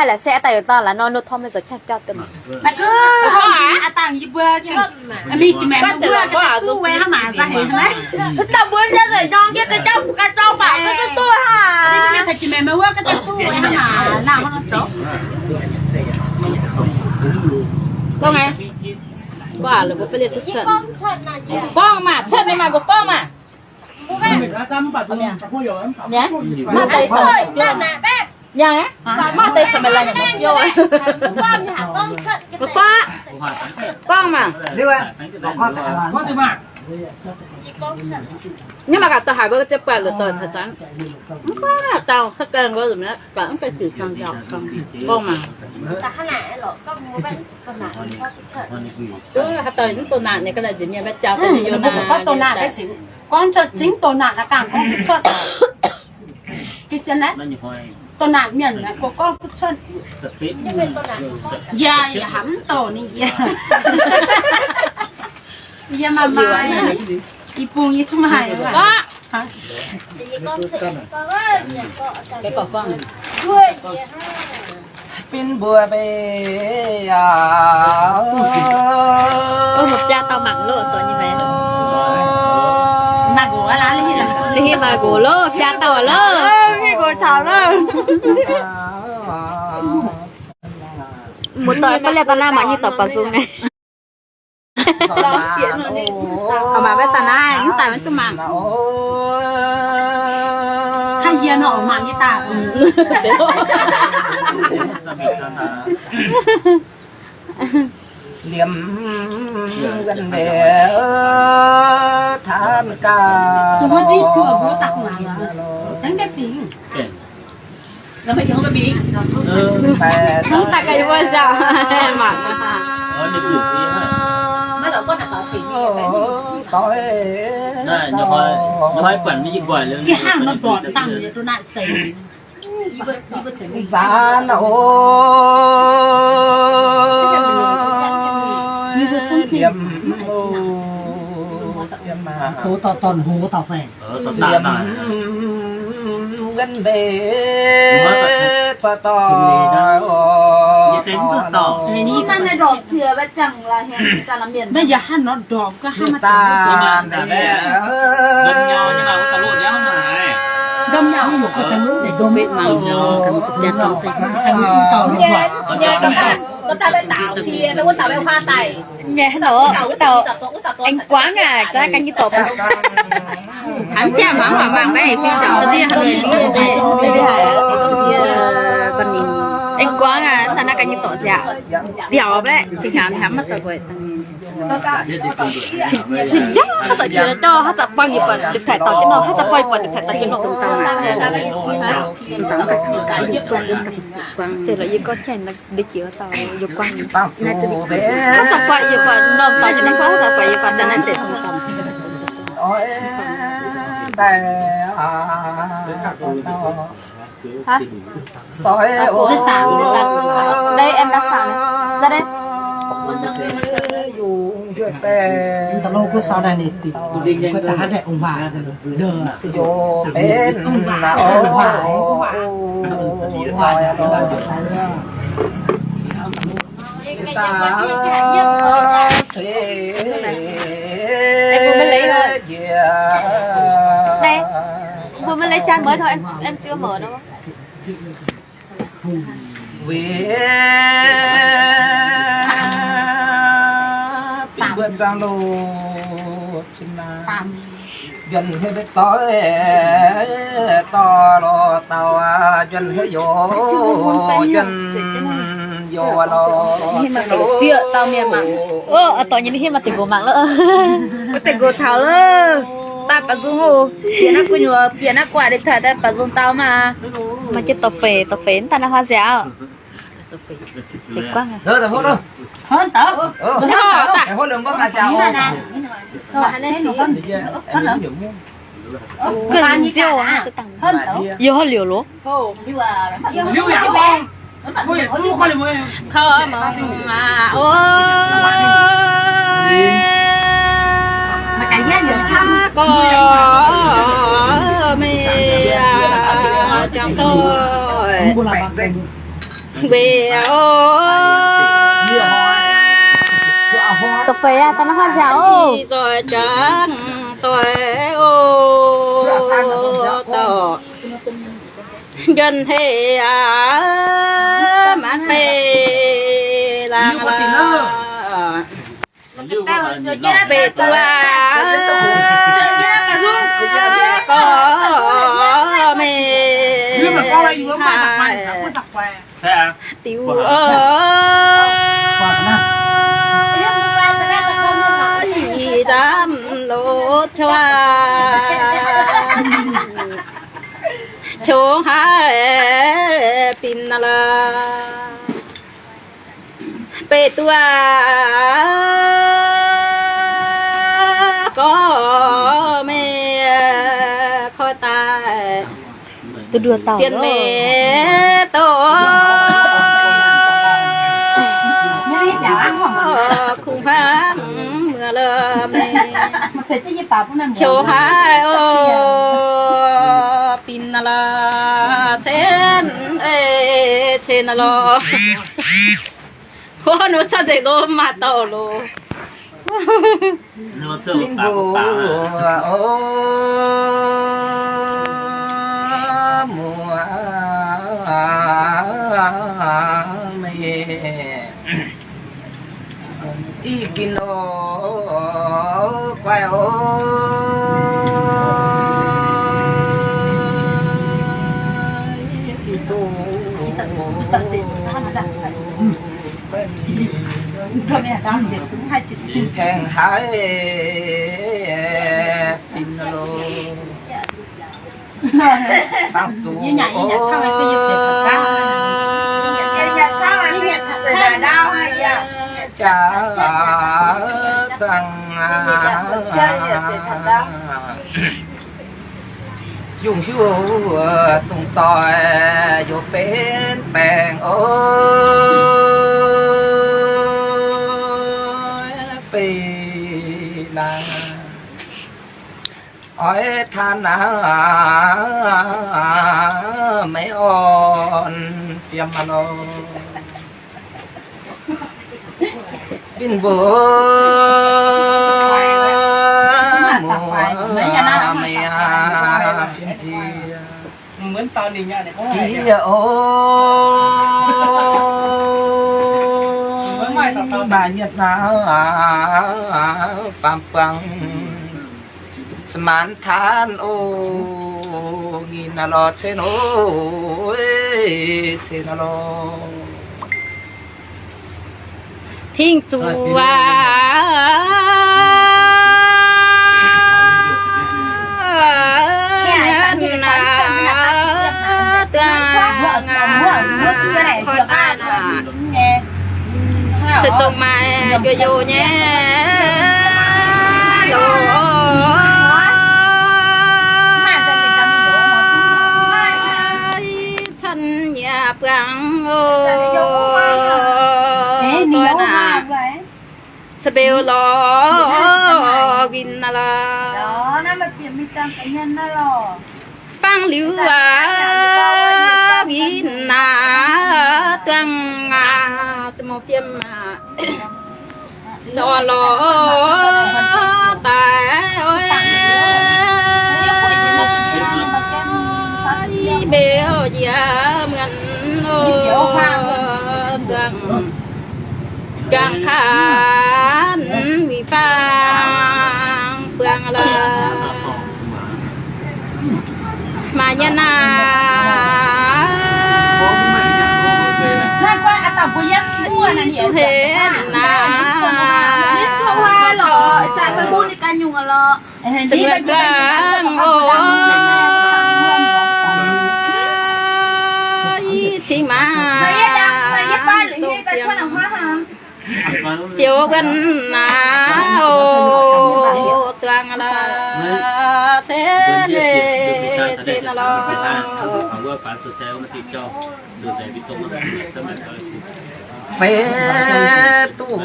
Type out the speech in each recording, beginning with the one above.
haih laaix se daaih yietc dauh laaix nor, nor torm maiv zoux qaqv biauv deix maah. Dauh mbuo nzengc norm jienv deix jauv, ga'jauv faaux ga'duqv duqv haac. Gorngv, gorngv aqv, mbuo baav liuz cuotv, gorngv maah, cuotv nyei maah, mbuo gorngv maah. Mi'aqv, maaih deix caux meih laanh nyei mbuo biouv. Mbuo gorngv, gorngv maah. Nyiemv maaih gaax dauh haic mbuo ziex buatc la'doic caux zanc. Mv baac dauh haaix ganh mbuo zuqc mi'aqv, mv baac mv baac diuc zuangx nziaauc, gorngv maah. Haaix dauh mv doh naanc nyei ga'naaiv nziex mienh maiv jangx, gorngv doh naanc, gorngv cuotv zingv doh naanc aqv, ganh gorngv butv cuotv. Doh naanc mienh aeqv, gorngv butv cuotv. Yie yaac mv doh ninh yie. Yie maaih maaih, i bung yie zungv maaih. Bin mbuo bei yaac. Mbuo biaa dauh mangc loh, doqc nyei maengx. Maaih nqox aqv, maaih nqox loh, biaa dauh loh. Muoz-doic, baav liuz daaih naaiv mangc nyei dorc baac sung. Maaih maiv daaih naaiv, mv daaih maiv duqv mangc. Haaix yie nor mangc nyei daaih. Liemh wuonh mbiaeqc taanv gaax. Zanc oc, liemh oc, liemh wuonh mbiaeqc ba'dauh. Mv baac hnangv nor ndorpc ga'hnangv maaih deix. Nyei haaix nor, dauh aengx guangv aqv, ga'naaiv ganh nyei dorc. Aengx guangv aqv, taux naaiv ganh nyei dorc nziaauc. Mbiaauc baeqv, zinh hnyangx hnamv maiv daaih nqoi. Cingx yaac haaix zanc jiex jauv, haaix zanc buangh yietc buatc ndipc taaih dorh jienv nor, haaix zanc buangh yietc buatc ndipc taaih dorh jienv nor. Zeiz lorqc, yie gorngv jiex ndeic jiex dauh yie guangc. Haaix zanc buatc yietc buatc norm dorh jienv nor, haaix zanc buatc yietc buatc zanc naaiv zeiz. Hả? Ôi, em đặt sẵn. Ra đây. Em vừa mới lấy thôi. Đây. Vừa mới lấy chai mới thôi, em em chưa mở đâu. Njuonx heuc dorh loz-dauh, njuonx heuc youz, njuonx youz loz-dauh. Ov, dorh nyei hiuv maaih deix mbuo mangc loh. Wuov deix nqox taux loh. Daaih baac nzung oc. Bieqc naaiv gu'nyuoz, bieqc naaiv gu'nyuoz deix taaih daaih baac nzung dau maah. Maaih jienv dorh feix, dorh feix mv daaih naaiv huaav nziaauc. Yie hnamv liuz loh. Kouv mangc aqv, ov. Gorx meih aac, jangx doic weic oc. Dorh feix aqv, daaih naaiv huaav nziaauc oc. Zoih jangx doic oc, dorh. Njuonx hei aac, maanc fei laangh laac. Beic duqv aqv, gorx meih haaix diuh oc. Ih ndamv loz-qauv, qongx haic binc laac. Beic duqv aqv, gorx meih koi daaih zien meih doz, kungx hnangv muoz lomh meih qouh haic oc, binc laac cen ei cen lorh. Ov, nor cuotv nzengc nor maaih dauh loh. Mbuo, o, muoz meih, i gin o, guaih o, i duqv. Haengh haic binc loh. Dangh zuqc jaax dangh. Yungh hiuv dongh zoih yaac benx baengc oc, fei laangh. Oix tanh aqv, maiv orn fiem aqv lorh. Binc mbuo muoz meih aac, fiem nziex. Diev o, maaih nyuoqc nauz faam buangh, smaanx taanv o, nginh naaiv lorh cen o, cen naaiv lorh. Tingx zuqc aqv, duangh aqv, se zongh maaih njuov youz nyei loz. Cen nyei buangh o, se mbeu lorh winh naaiv lorh. Fangx liuz aqv, winh naaiv duangh aqv, se mouc fiem aqv. Zorqv lorh daaih oix mbeu njiec muonc loh, duangh jangx kaanx winh fangx buangh lorh. Maaih nyei naaiv, duqv henv naaiv. Se muoz-doic o, cingx maaih dongh fiem. Ziouc wuonh naaiv o, duangh la'zeiv leiz zinh lorh. Feix duqv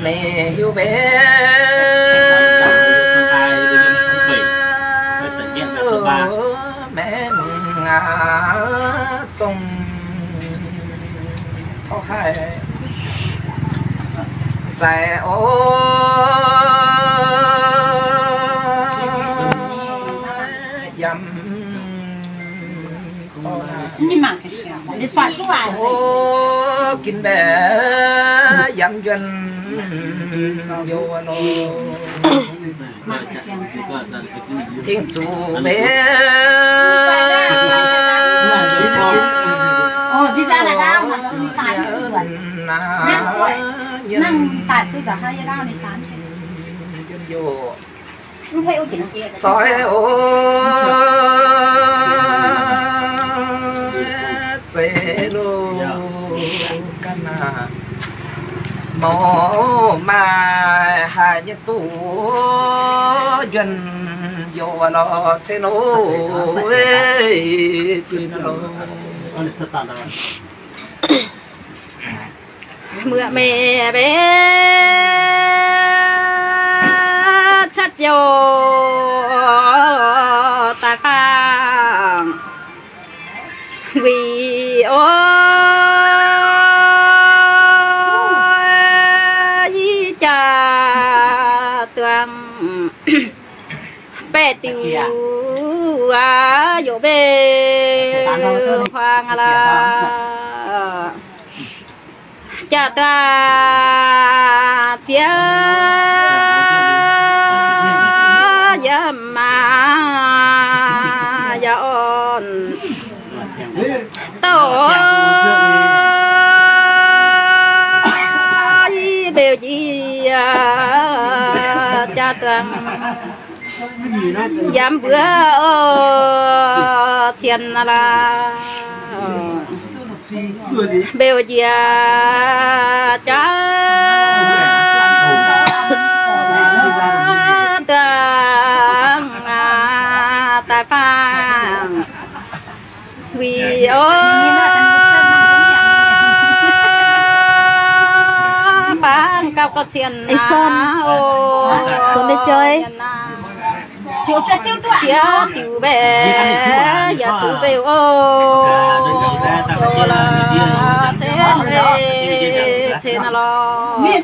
Meih hiuv mbenc, mbenc aac, dongh taux haih zaaix oc, yiem Ginv mbaeqc yiem njuonx youh nor, tingx zuqc mbenc njuonx youh. Zoih oc, zeiz loh ganh aac, mouz maaih haaix nyungc duqv njuonx youh lorz cin oc, cin oc. Muoqv meih mbenc cuotv ziouc daaih faang wih oc, i jaax duangh baeqc diuc aac, yoc mbenc huaang lorh. Jaax daaih ziex yiem maah yaac orn douh i mbeu njiec jaax duangh. Yaac mbuox oc, cien laaix mbeu njiec jaax dangh daaih faang. Wih oc, bangc gauh gauh cien naaic oc. Jiex diuh mbaeqc yaac zuqc mbeih oc. Cien, cien lorqc.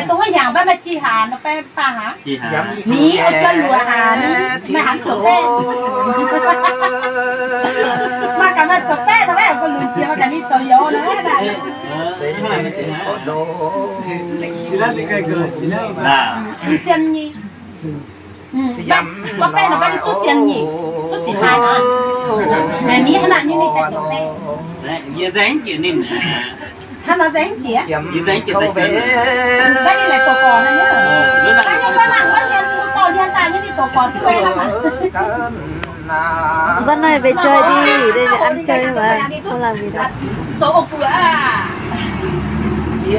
Dongh wuov hnyangx maiv maaih ji haanx, ni oix juov yuoqc haanx, maiv haanx zoux baeqv. Maaih gaax maaih zoux baeqv nor, maiv gaax lunx jiex, maaih gaax ninh zoux youz nor. Sien nyei. Gorngv baeqv nor, baeqv ninh zuqc sien nyei, zuqc ziqc hlaax nor. Naaic ni hnangv naaic nyei ninh daaih zoux baeqv. Hnangv nor nzengc jiex. Baeqv ninh naaic zoux gorx naaiv nyei. Baeqv ninh mbuo mangc wuov hmien, mbuo dorh hmien daaih nyei ninh zoux gorx duqv hnangv naaic. Mv baac naaiv mbuo joi diuh, an joi mv baac, zoux ong buoc aqv. Mv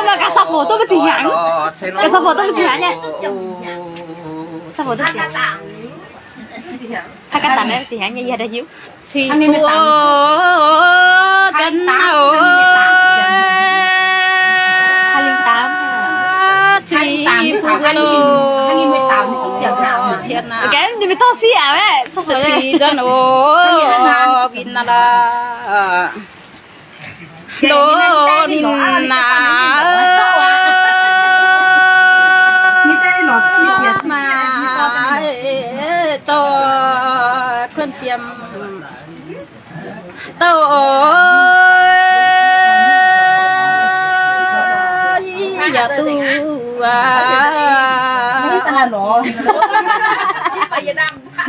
baac gaax sou-foc duqv mbuo ziqc hnyangx. Gaax sou-foc duqv mbuo ziqc hnyangx nyei. Sou-foc duqv ziqc hnyangx. Haaix gaax dangx naaiv ziqc hnyangx nyei, yie haaix dauh hiuv. Cui fu, zanc oc. Cui fu mbuo loh. Gaengh ninh mingh dorh sieqv aqv, cui zanc oc, win naaiv laaix. Ndoh ninh naaic, maaih zoux kuonx jiem douh, yaac duqv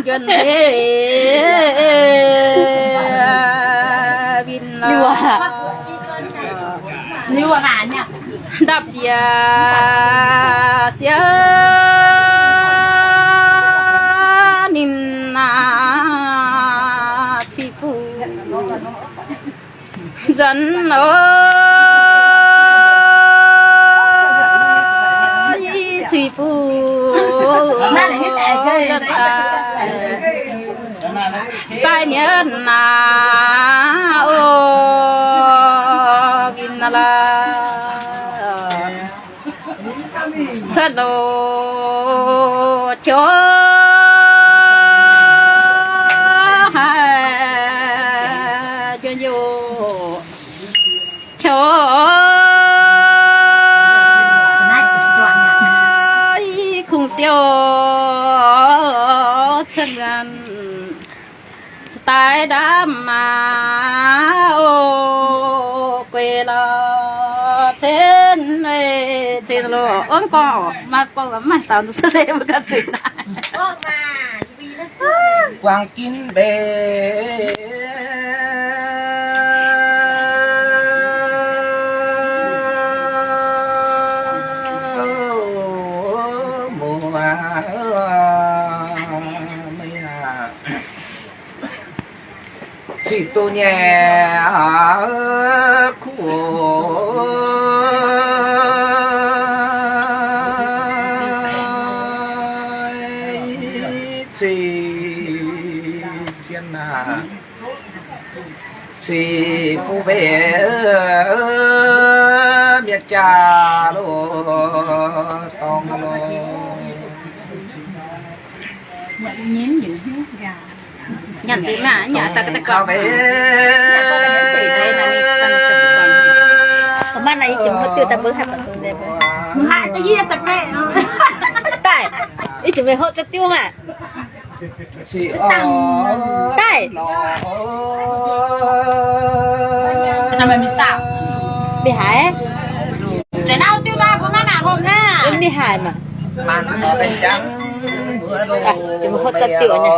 njuonx heix win ndapv bieqc sieqv ninh naaic cui fu. Nzuonx oc, cui fu, nzuonx daaih mienv naaic oc, win naaic laaix. Cuotv loh qouv haic, juonh youh qouv kungx siou cuotv muonc. Daaih ndamv maah oc, guei lorh cen, cen lorh. Ov, gorngv oc, maaih gorngv maaih daux se mbuo ganh zuiz naaic. Guangc ginv mbenc muoz, meih aac, cing duqv nyei, kuv Suiv fuqv mbenc mietc jaax loh dorngx loh. Nyanc deix maah, nyanc daaih ga'daaih gorngv. Mv baac naaiv yie jiex hopv diuh daaih mbuo haih buatc dongh deix mbuo. Daaih, yie jiex meih hopv za'diuh maah. Daaih. Mingh haaix? Mingh haaix maah? Jiex meih hopv za'diuh nyei.